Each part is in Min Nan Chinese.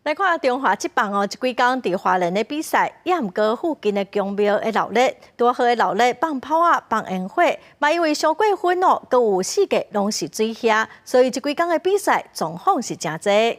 來看中華職棒哦，這幾工佇花蓮的比賽，也毋過附近的宮廟的鬧熱，拄好的鬧熱放炮仔、放煙火，嘛因為傷過分哦，閣有四界攏是水遐，所以這幾工的比賽狀況是誠濟。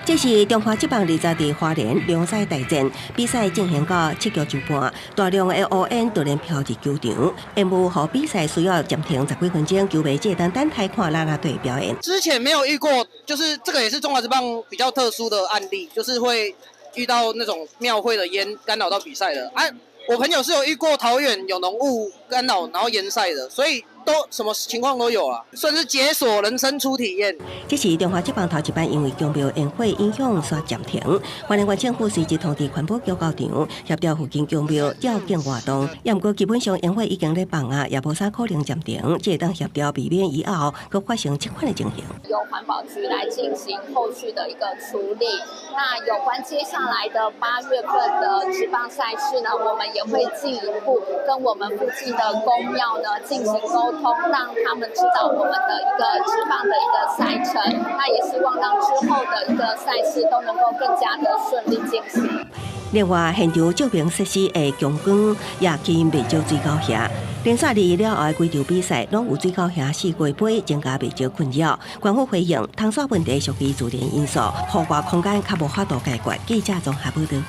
這是中華職棒二十佇花蓮兩賽大戰，比賽進行到七局就半，大量的烏煙突然飄入球場，延誤予比賽需要暫停十幾分鐘，球迷會當等待看啦啦隊表演。之前沒有遇過，就是這個也是中華職棒比較特殊的案例，就是會遇到那種廟會的煙干擾到比賽的。啊，我朋友是有遇過桃園有濃霧干擾，然後延賽的，所以都什麼情況都有啊，算是解鎖人生初體驗。這是中華職棒頭一擺因為宮廟煙火影響煞暫停。花蓮縣政府隨即通知環保局到場，協調附近宮廟吊建活動。也毋過基本上煙火已經咧放啊，也無啥可能暫停，才會當協調避免以後閣發生這款的情形。由環保局來進行後續的一個處理。那有關接下來的8月份的職棒賽事呢，我們也會進一步跟我們附近的宮廟呢進行溝通，讓他們知道我們的一個職棒的一個賽程。那也希望讓之後的一個賽事都能夠更加的順利進行。另外，現場照明設施的強光也吸引袂少水狗蟻。連續日了後的幾場比賽，攏有水狗蟻四界飛，增加袂少困擾。官府回應，窗紗問題屬於自然因素，戶外空間較無法度解決。記者綜合報導。